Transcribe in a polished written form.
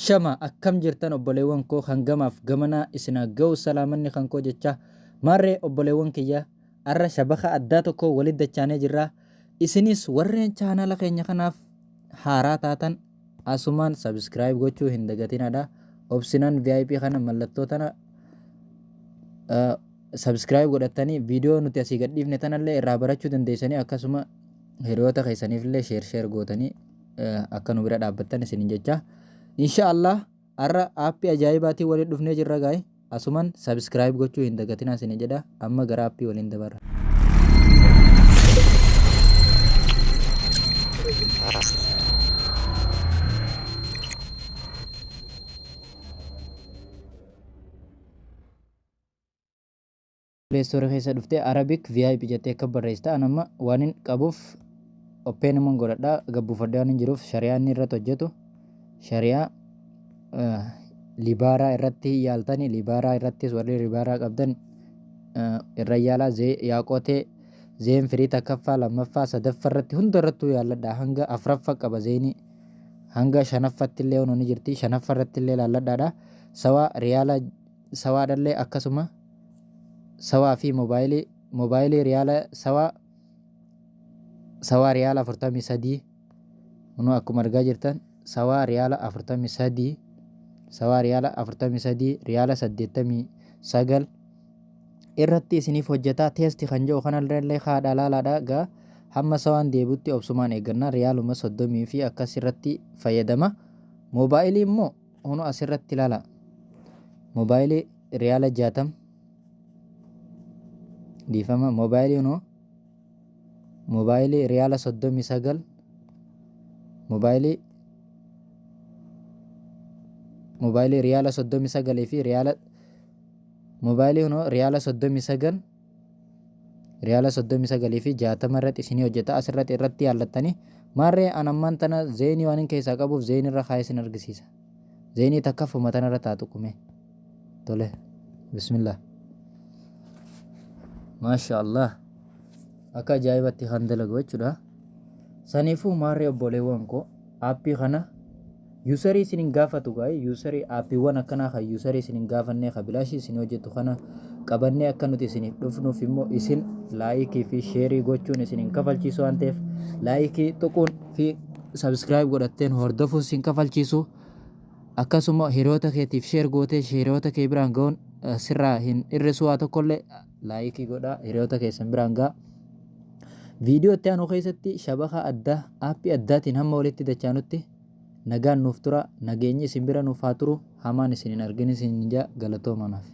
Ashama akkam jirtan obboleewwan koo hangamaaf gamanaa isin haa ga'u salaamanni kan koo jecha maarree obboleewwan kiyya arra shabaka addaa tokko walitti dachaanee jirra isinis warreen chaanala keenya kanaaf haaraa taatan asumaan subscribe gochuu hin dagatinadha obsinan VIP kana mallattoo tana subscribe godhattanii viidiyoo nuti asii gadhiifne tanallee irraa barachuu dandeessanii akkasuma hiriyoota keessaniifillee share share gootanii akka nu bira dhaabbattan isinin jecha insha Allah har'a aappii ajaa'ibaatiin waliin dhufnee jirra gaa'e asuman subscribe gochuu hin dagatinaa isinin jedha amma gara aappii waliin dabarra. Play Store keessa dhuftee Arabic VIP jettee akka barreessita. An amma waanin qabuuf open immoo godhadha. Gabbuufadhee waan hin jiruuf shari'aa inni irratti hojjetu shari'aa libaaraa irratti yaaltani libaaraa irrattis warri libaaraa qabdan irra yaalaa yaaqootee zeen firii takkaffaa lammaffaa sadaffaa irratti hunda irrattuu yaalladha hanga afraffa qaba zeenii hanga shanaffatti illee ni jirti shanaffa irratti illee laalladhaadha sawaa riyaala sawaadhallee akkasuma sawaa fi mobaayilii mobaayilii riyaala sawaa sawaa riyaala 43 kunoo akkuma argaa jirtan sawaa riyaala 43 sawaa riyaala 43 riyaala 89 irratti isiniif hojjetaa teesti kan jedhu kanallee haadha laalaadha gaa hamma sawaan deebi'utti obsumaan eeggannaa riyaaluma 30 fi akkas irratti fayyadama moobaayilii immoo Kuno asirratti ilaala. Moobaayilii riyaala 60 dhiifama moobaayilii kunoo moobaayilii riyaala 39 moobaayilii moobaayilii riyaala 39 fi riyaala moobaayilii kunoo riyaala 39 riyaala 39 fi 60 irratti isinii hojjeta asirratti irratti yaallattanii maarree an ammaan tana zeenii waan hin keessaa qabuuf zeenii irra kaayee isin argisiisa zeenii takkaffuma tana irra taatu qume tole bismillah maasha allah akka ajaa'ibatti kan dalagu jechuudha saniifuu maarree obboleewwan koo aappii kana Yuusarii isin hin gaafatu gaa'e yuusarii aappiiwwan akkanaa kan yuusarii isin hin gaafannee kan bilaashii isin hojjetu kana qabannee akka nuti isiniif dhufnuuf immoo isin laayikii fi sheerii gochuun isin hin kafalchiisu waan ta'eef laayikii tuquun fi sabskiraayib godhatteen hordofuun isin kafalchiisu akkasuma hiriyoota keetiif sheer gootee hiriyoota kee biraan ga'uun sirraa hin hir'isu waa tokkollee laayikii godhaa hiriyoota keessan biraan ga'a. Viidiyoo itti aanu keessatti shabaka addaa aappii addaatiin hamma walitti dachaanutti Nagaan nuuf turaa, nageenyi isin bira nuuf haa turu, hamaan isin hin argin isiniin jedha, galatoomaa naaf.